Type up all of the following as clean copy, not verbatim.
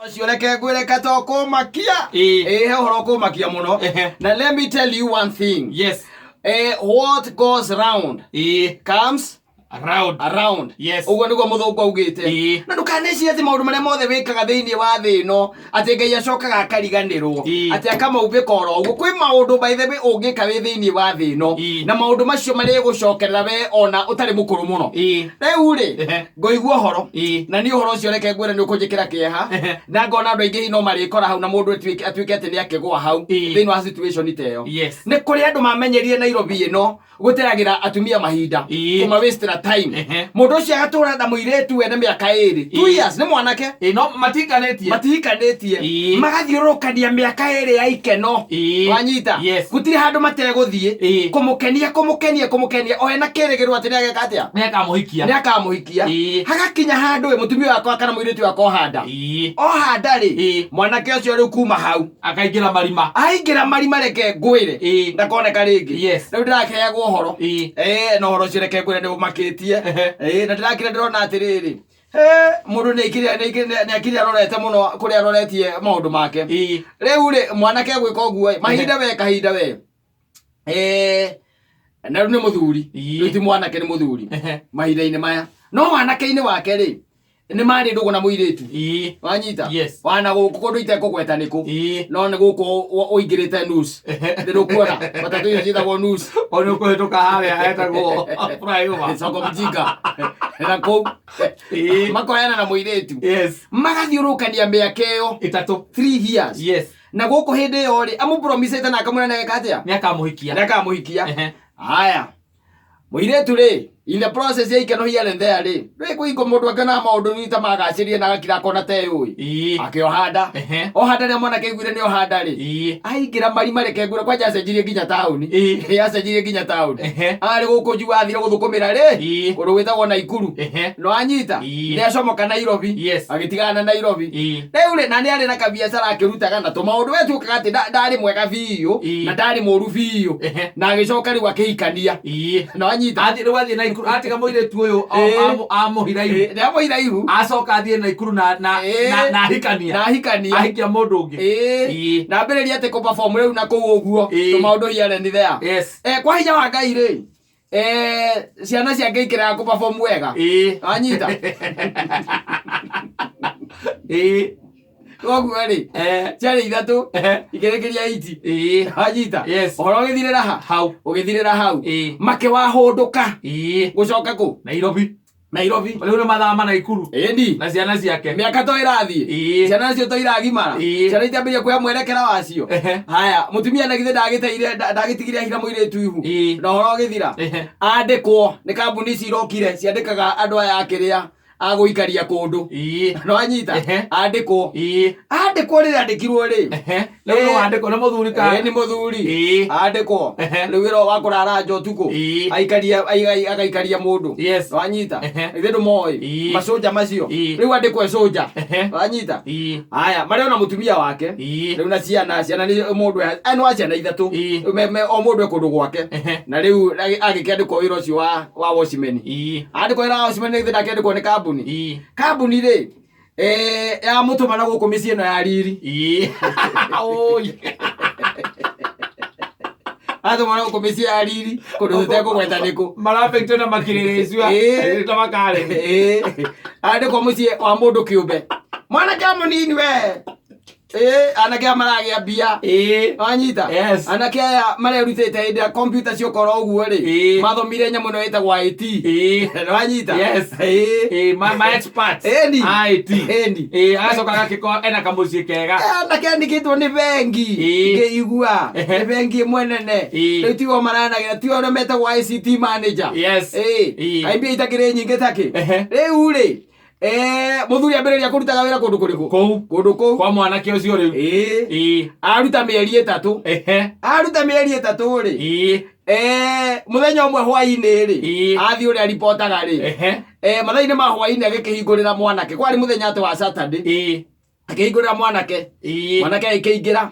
Ũcio reke ngwĩre kata ũkũmakia. Ĩĩ. Ĩ he ũhoro ũkũmakia mũno. Ehe. Na let me tell you one thing. What goes round comes Round. around. Yes. Ũguo nĩguo mũthũngũ augĩte. Na ndũkanecirie atĩ maũndũ marĩa mothe wĩkaga thĩinĩ wa thĩ ĩno atĩ Ngai acokaga akariganĩrwo, atĩ akamaumbĩka oro ũguo. Kwĩ maũndũ, by the way, ũngĩka wĩ thĩinĩ wa thĩ ĩno, na maũndũ macio marĩgũcokerera we ona ũtarĩ mũkũrũ mũno. Rĩu rĩ, ngũigua ũhoro, na niĩ ũhoro ũcio reke ngwĩre nĩ ũkũnjĩkĩra kĩeha, na ngona andũ aingĩ hihi no marĩkora hau na mũndũ atuĩke atĩ nĩ akĩgũa hau thĩinĩ wa situation ta ĩyo. Nĩ kũrĩ andũ mamenyerire Nairobi ĩno gũteagĩra atumia mahinda, kũma waste na time. Mũndũ ũcio agatũra na mũirĩtu wene mĩaka 2, 2 years, nĩ mwanake. Ĩĩ, no matihikanĩtie. Matihikanĩtie. Magathiũrũrũkania mĩaka 2 ya ikeno. Wanyita? Yes. Gũtirĩ handũ mategũthiĩ kũmũkenia, kũmũkenia, kũmũkenia, o ena kĩrĩgĩrĩro atĩ nĩ ageka atĩa? Nĩ akamũhikia. Nĩ akamũhikia. Hagakinya handũ ĩ mũtumia wakwa kana mũirĩtu wakwa ohanda, ohanda rĩ, mwanake ũcio rĩu kuma hau Akaingĩra marima. Aingĩra marima, reke ngwĩre, ndakoneka rĩngĩ. Rĩu ndĩrakeagwo ũhoro. Na ũhoro ũcio reke ngwĩre nĩ ũmakĩtie. Na ndĩrakira ndĩrona atĩrĩrĩ, mũndũ nĩ aikire nĩ akire arorete mũno kũrĩa aroretie maũndũ make. Rĩu rĩ, mwanake gwĩka ũguo ĩ, mahinda we kahinda we, na rĩu nĩ mũthuri. Rĩu ti mwanake, nĩ mũthuri mahinda-inĩ maya, no wanake-inĩ wake rĩ, nĩ marĩ ndũgũ na mũirĩtu. Wanyita? Yes. Wana gũkũ kũndũ itekũgweta nĩkũ, no nĩ gũkũ ũingĩrĩte news nĩ ndũkuona matatũ icio ciĩtagwo news. O nĩ ũkũhĩtũka harĩa etagwo flyover. Soko mjinga na kũu makoyana na mũirĩtu, magathiũrũkania mĩaka ĩyo 3. 3 years. Na gũkũ hĩndĩ ĩyo rĩ, amũpromisĩte na akamwĩra nĩageka atĩa? Nĩ akamũhikia. Nĩ akamũhikia. Haya, mũirĩtu rĩ, in the process ya ikeno here and there rĩ, rĩ kwĩingũ mũndũ akĩonaga maũndũ nĩ ta magacĩrie na agakira akona ta ĩũĩ, akĩohanda. Ohanda rĩa mwanake aiguire nĩ ohanda rĩ, aingĩra marima, reke ngwĩre, kwanja acenjirie nginya taũni. Acenjirie nginya taũni. Arĩ gũkũ njuu athire gũthũkũmĩra rĩ kũndũ gwĩtagwo Naikuru. No anyita nĩ acomoka Nairobi. Agĩtigana na Nairobi. Rĩu rĩ, na nĩ arĩ na kabiacara akĩrutaga na tũmaũndũ we tuokaga atĩ ndarĩ mwega biũ na ndarĩ mũru biũ, na agĩcoka rĩu akĩhikania. No anyita. Athiĩ rĩu, athiĩ Naikuru, atiga mũirĩtu ũyũ amũhira ihu. Nĩ amũhira ihu. Acoka athiĩ Naikuru na na ahikania. Na ahikania. Ahikia mũndũ ũngĩ. Na ambĩrĩria atĩ kũ-perform rĩu na kũu ũguo, tũmaũndũ here and there. Kwa hinya wa Ngai rĩ, ciana ciake ikĩrega kũ-perform wega. Wanyita? Koguo rĩ, ciarĩ ithatũ, ikĩrĩkĩria 8. Wanyita? Yes. Ũhoro ũgĩthirĩra ha? Hau. Ũgĩthirĩra hau. Makĩwahũndũka gũcoka kũ? Nairobi. Nairobi. Rĩu nĩ mathama Naikuru na ciana ciake. Mĩaka to ĩrathiĩ, ciana nacio to iragimara, ciana itiambĩrĩria kuoya mwerekera wacio. Haya, mũtumia na githĩ ndagĩteire ndagĩtigire ahira mũirĩtu ihu, na ũhoro ũgĩthira. Andĩkwo nĩ kambuni ici irokire ciandĩkaga andũ aya akĩrĩa agũikaria kũndũ. No anyita? Andĩkwo. Andĩkwo rĩrĩa andĩkirwo rĩ, Rĩu nĩ wandĩkwo nĩ mũthuri ka? Nĩ mũthuri. Andĩkwo. Rĩu wĩra wa kũrara nja ũtukũ, aikaria agaikaria mũndũ. Wanyita? Ithe ndũmoĩ macoja macio? Rĩu andĩkwo e soja. Wanyita? Haya, marĩ ona mũtumia wake rĩu na ciana, ciana nĩ mũndũ nĩ wa ciana ithatũ. Rĩu o mũndũ e kũndũ gwake. Na rĩu agĩkĩandĩkwo wĩra ũcio wa watchman. Andĩkwo wĩra wa watchman, githĩ ndakĩandĩkwo nĩ kambuni? Kambuni rĩ, yamũtũma na gũkũ mĩciĩ ĩno ya riri. Oi. Atũma na gũkũ mĩciĩ ya riri kũndũ tũtekũgweta nĩkũ. Marabĩtio na makirĩrĩcua. Ta makarĩ. Andĩkwo mũciĩ wa mũndũ kĩũmbe, mwanake mũnini we. Anake aya maragĩa mbia. Wanyita? Yes. Anake aya marerutĩte hĩndĩ ya kompiuta ciokorwo ũguo rĩ, mathomire nyamũ ĩno ĩtagwo IT. Wanyita? Yes. Ma experts. Ĩni. IT. Ĩni. Agacoka agakĩkorwo ena kamũciĩ kega. Anake andĩkĩtwo nĩ bengi. Ngĩigua nĩ bengi ĩmwe nene. Rĩu tigo maranagĩra, tigo arĩa metagwo ICT manager. Kaĩ mbia itakĩrĩ nyingĩ takĩ? Rĩu rĩ, mũthuri ambĩrĩria kũrutaga wĩra kũndũ kũrĩkũ? Kũu. Kũndũ kũu. Kwa mwanake ũcio rĩu. Aruta mĩeri 3. Aruta mĩeri 3 rĩ, mũthenya ũmwe hwaĩ-inĩ rĩ, athiĩ ũrĩa ripotaga rĩ, mathaa-inĩ ma hwaĩ-inĩ agĩkĩhingũrĩra mwanake, kwarĩ mũthenya atĩ wa Saturday, akĩhingũrĩra mwanake. Mwanake agĩkĩingĩra.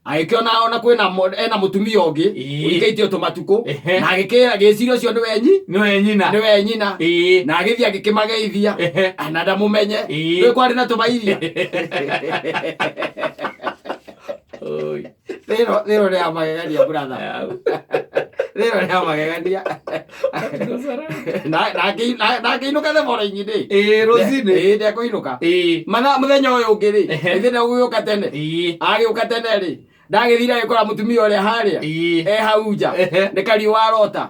Agĩkĩona ona kwĩna ena mũtumia ũngĩ ũikĩtio tũmatukũ, na agĩkĩra gĩciria ũcio nĩwe nyi nĩwe nyina, nĩwe nyina, na agĩthiĩ agĩkĩmageithia na ndamũmenye. Rĩu kwarĩ na tũmairia. Thĩno thĩno nĩ ya magegania, brother, thĩno nĩ ya magegania. Na akĩinũka the following day. Ĩĩ, rũcinĩ. Ĩĩ, ndekũinũka mathaa mũthenya ũyũ ũngĩ rĩ, ithe ndegũgĩũka tene. Agĩũka tene rĩ, ndagĩthire agĩkora mũtumia ũrĩa harĩa e hau nja nĩ kariũa arota.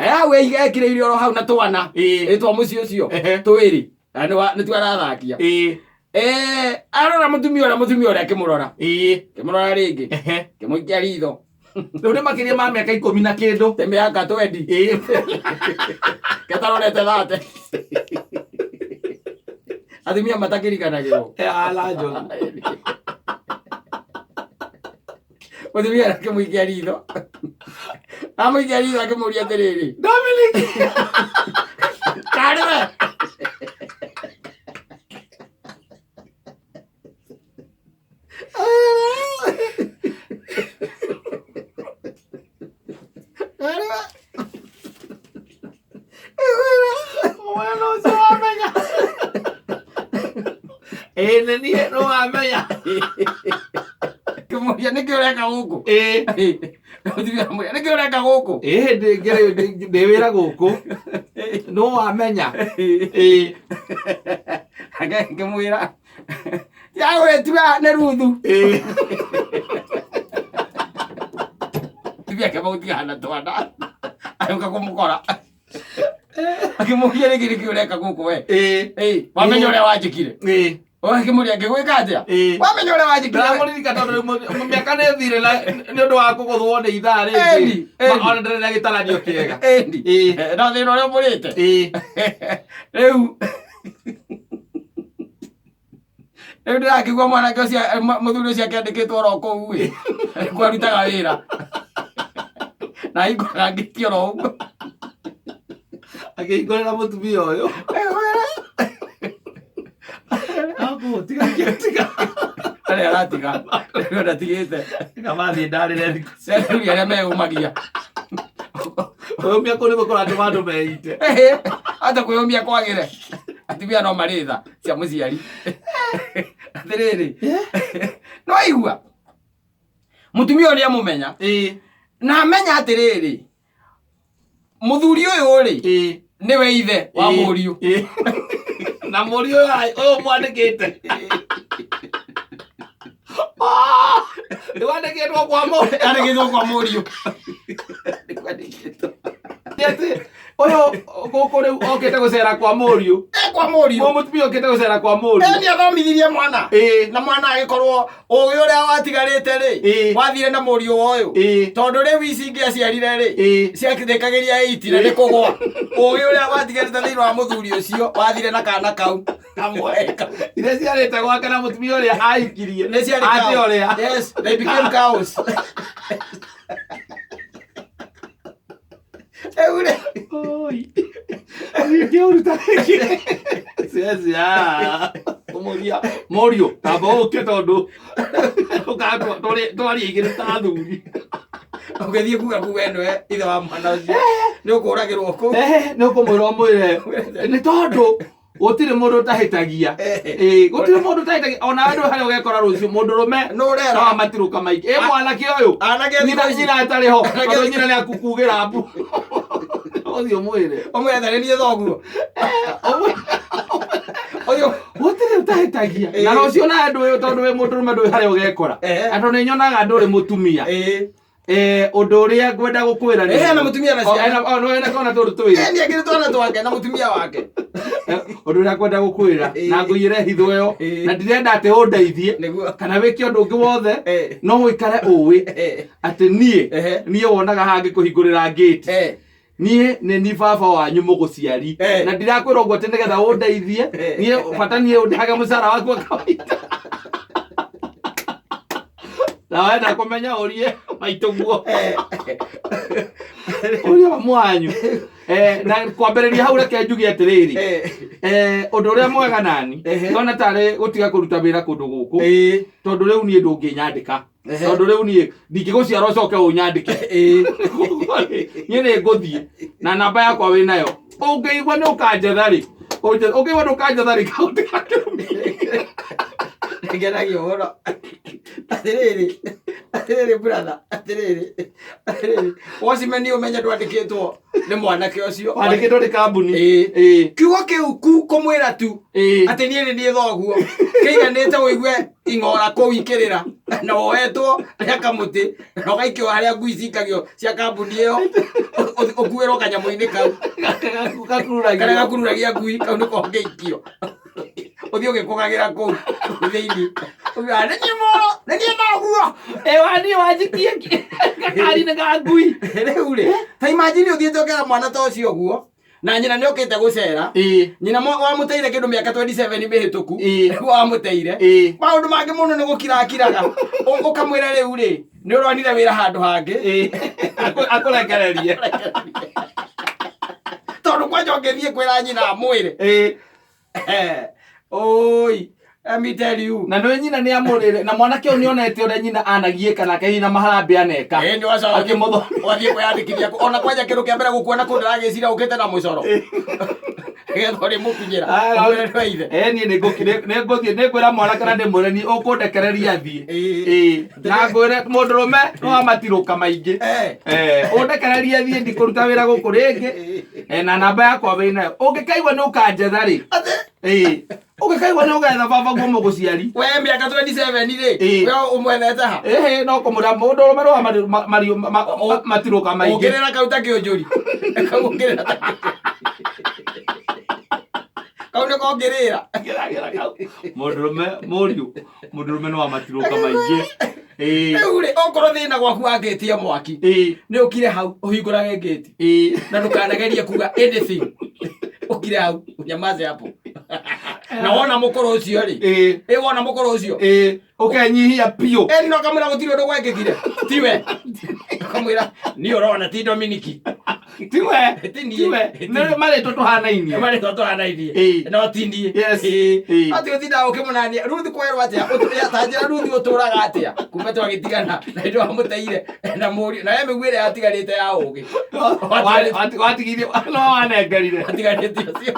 Hau ekĩrĩire oro hau na twana ĩtwa mũciĩ ũcio twĩrĩ na nĩtuo arathakia. Arora mũtumia ũrĩa, mũtumia ũrĩa akĩmũrora, akĩmũrora rĩngĩ, akĩmũikia ritho. Rĩu nĩ makĩria ma mĩaka 10 na kĩndũ. Te mĩaka 20 ketarorete 30. Atumia matakĩriganagĩrwo. Ala njogu. Mũtumia akĩmũikia ritho, amũikia ritho, akĩmũria atĩrĩrĩ, Dominic, karĩ we? Karĩ we? Mwana ũcio wamenya, ĩĩ, nĩ niĩ, nĩ wamenya. Kĩmũria, nĩkĩ ũreka gũkũ? Mũtumia amwĩra, nĩkĩ ũreka gũkũ? Ĩĩ, ndĩ wĩra gũkũ, nĩ wamenya, ĩĩ. Akĩmwĩra yagwĩtua nĩ Ruthu. Mũtumia akĩmũtigana na twana, agĩũka kũmũkora, akĩmũria, nĩkĩ nĩkĩ ũreka gũkũ we? Ĩ, wamenya ũrĩa wanjĩkire? Akĩmũria, ngĩgwĩka atĩa? Wamenya ũrĩa wanjĩkire we? Ndĩramũririkana tondũ rĩu mĩaka nĩ ĩthire na nĩ ũndũ wa kũgũthwo nĩ ithaa rĩngĩ. Ĩni. Ona ndĩrĩ na gĩtaranio kĩega. Ĩni. Na thĩna ũrĩa ũmũrĩte rĩu ndĩrakĩgua mwanake ũcio, mũthuri ũcio akĩandĩkĩtwo oro kũu ĩ kwarutaga wĩra na ahingũraga ngĩti oro ũguo. Akĩhingũrĩra mũtumia ũyũ. Akũtiga tiga. Arĩa aratiga rĩu ndatigĩte. Tiga mathiĩ ndarĩre thikũ. Athuri arĩa meyũmagia. Kwĩyũmia kũu nĩguo kũratũma andũ meite. Ata kwĩyũmia kwagĩre, atumia no marĩ tha cia mũciari. Atĩrĩrĩ, no aigua mũtumia ũyũ nĩamũmenya na amenya atĩrĩrĩ, mũthuri ũyũ rĩ, nĩwe ithe wa mũriũ. Na mũriũ ũyũ ũyũ mwandĩkĩte nĩ wandĩkĩtwo kwa mũriũ. Andĩkĩtwo kwa mũriũ. Atĩ ũyũ gũkũ rĩu okĩte gũcera kwa mũriũ. E kwa mũriũ. Mũndũ mũtumia okĩte gũcera kwa mũriũ. Nĩ athomithirie mwana na mwana agĩkorwo ũgĩ ũrĩa watigarĩte rĩ, wathire na mũriũ wa ũyũ, tondũ rĩu ici ingĩ aciarire rĩ, ciathĩkagĩria 8 na nĩ kũgwa. Ũgĩ ũrĩa watigarĩte thĩinĩ wa mũthuri ũcio wathire na kana kau kamwe. Iria ciarĩte gwake na mũtumia ũrĩa ahikirie. Nĩ ciarĩ Ate cow. ũrĩa. Yes, they became cows. Rĩu rĩ, Oi. Ngĩũruta rĩngĩ. Ceci, ah. Kũmũria mũriũ tamba ũke tondũ twaria igĩrĩ ta athuri. Ũgĩthiĩ kuga kuga ĩno ithe wa mwana ũcio, nĩ ũkũragĩrwo kũu. Nĩ ũkũmwĩra ũmwĩre nĩ tondũ gũtirĩ mũndũ ũtahĩtagia. Ĩĩ, gũtirĩ mũndũ ũtahĩtagia, ona we ndũĩ harĩa ũgekora rũciũ, mũndũrũme. Nũ ũrera? No amatirũka maingĩ ĩ mwanake ũyũ. Anake nyina thikũ ici. Nyina atarĩ ho Anake tondũ nyina nĩ akũkugĩra mbu, ũthiĩ ũmwĩre. Ũmwĩre nĩ niĩ thoguo. Ũyũ Gũtirĩ ũtahĩtagia na rũciũ nawe ndũĩ, tondũ wĩ mũndũrũme ndũĩ harĩa ũgekora. Andũ nĩ nyonaga ndũrĩ mũtumia. Ũndũ ũrĩa ngwenda gũkwĩra nĩ Ena mũtumia na O, ciana. o, no, ena twana tũrũ twĩrĩ. Nĩ akĩrĩ twana twake na mũtumia wake. Ũndũ ũrĩa ngwenda gũkwĩra na ngũiyĩre hitho ĩyo na ndirenda atĩ ũndeithie kana wĩke ũndũ ũngĩ wothe, no ũikare ũĩ atĩ niĩ niĩ wonaga haha ngĩkũhingũrĩra ngĩti, niĩ nĩ ni baba wanyu mũgũciari. Na ndirakwĩra ũguo atĩ nĩgetha ũndeithie. Niĩ bata niĩ ũndĩhage mũcara waku wa kawaida, na wenda kũmenya ũrie maitũguo, ũrie mamu wanyu. Na kwambĩrĩria hau, reke njuge atĩrĩrĩ, ũndũ ũrĩa mwega nani ndona tarĩ gũtiga kũruta wĩra kũndũ gũkũ, tondũ rĩu niĩ ndũngĩnyandĩka. Tondũ rĩu niĩ ndingĩgũciara ũcoke ũnyandĩke. Koguo rĩ, niĩ nĩ ngũthiĩ na namba yakwa wĩ nayo. Ũngĩigua nĩ ũkanjetha rĩ, ũngĩigua nĩ ũkanjetha rĩ, kaũtigakĩrũmie. Ngenagia ũhoro. Atĩrĩrĩ, atĩrĩrĩ brother, atĩrĩrĩ, atĩrĩrĩ. Watchman ũmenye ndwandĩkĩtwo nĩ mwanake ũcio. Wandĩkĩtwo nĩ kambuni. Kiugo kĩu ku kũmwĩra tu atĩ niĩ nĩ niĩ thoguo kĩiganĩte ũigue ing'ora kũu ikĩrĩra na woetwo rĩa kamũtĩ na ũgaikio harĩa ngui cikagio cia kambuni ĩyo, ũkuĩrwo kanyamũ-inĩ kau karĩa gakururagia ngui kau nĩko ũngĩikio, ũthiĩ ũgĩkũgagĩra kũu thĩinĩ. Ũkiuga, "Nĩ niĩ mũro, nĩ niĩ thoguo." Ĩwa niĩ wanjikie gakari-inĩ ka ngui. Rĩu rĩ, ta imagine ũthiĩte ũkera mwana ta ũcio ũguo na nyina nĩ okĩte gũcera. Nyina wamũteire kĩndũ mĩaka 27 mĩhĩtũku. Nĩguo wamũteire. Maũndũ mangĩ mũno nĩ gũkirakiraga. Ũkamwĩra rĩu rĩ, nĩ ũronire wĩra handũ hangĩ. Akũrekererie. Tondũ kwanja ũngĩthiĩ kwĩra nyina amwĩre, oi, let me tell you. Na nĩ nyina nĩ amũrĩre na mwanake ũyũ nĩonete ũrĩa nyina anagiĩka nake hihi na maharambĩ aneka. Nĩ wacoka Akĩmũthomithia. Ũgathiĩ kwĩyandĩkithia ona kwanja kĩndũ kĩa mbere gũkuona kũndũ ndĩragĩciria ũkĩte na mũcoro nĩgetha ũrĩmũkinyĩra. Ũmwĩre nĩ wa ithe. Niĩ nĩ ngũthiĩ nĩ ngwĩra mwanake na ndĩmwĩre niĩ ũkũndekereria thiĩ. Na ngwĩre mũndũrũme no amatirũka maingĩ. Ũndekererie thiĩ, ndikũruta wĩra gũkũ rĩngĩ. Na namba yakwa wĩ nayo, ũngĩkaigua nĩ ũkanjetha rĩ, ũngĩkaigua nĩ ũgetha baba guo mũgũciari. We mĩaka 27 rĩ, we ũmwethete ha? Ĩhĩ, no kũmũra mũndũrũme no matirũka maingĩ. Ũngĩrĩra kau ta kĩũnjũri kau, ũngĩrĩra ta kau nĩko ũngĩrĩra. Geragĩra kau. Mũndũrũme, mũriũ, mũndũrũme no amatirũka maingĩ. Rĩu rĩ, okorwo thĩna gwaku wakĩtie mwaki, nĩ ũkire hau ũhingũrage ngĩti na ndũkanagerie kuga anything, ũkire hau, unyamaze hapo. Na wona mũkũrũ ũcio rĩ, ĩ wona mũkũrũ ũcio, Ũkenyihia biũ. Ĩ no kamwĩra gũtirĩ ũndũ gwekĩkire, tiwe, kamwĩra niĩ ũrona ti Dominiki. Tiwe. Ti niĩ. Tiwe. Nĩ marĩtwa tũhanainie. Marĩtwa tũhanainie. No ti niĩ. Atĩ ũtindaga ũkĩmũnania Ruthi kwerwo atĩa? Ta njĩra Ruthi ũtũraga atĩa kuma twagĩtigana na indo wamũteire na mũriũ na we mĩguĩ ĩrĩa yatigarĩte ya ũgĩ Watigithie no wanengerire. Watigarĩte ũcio.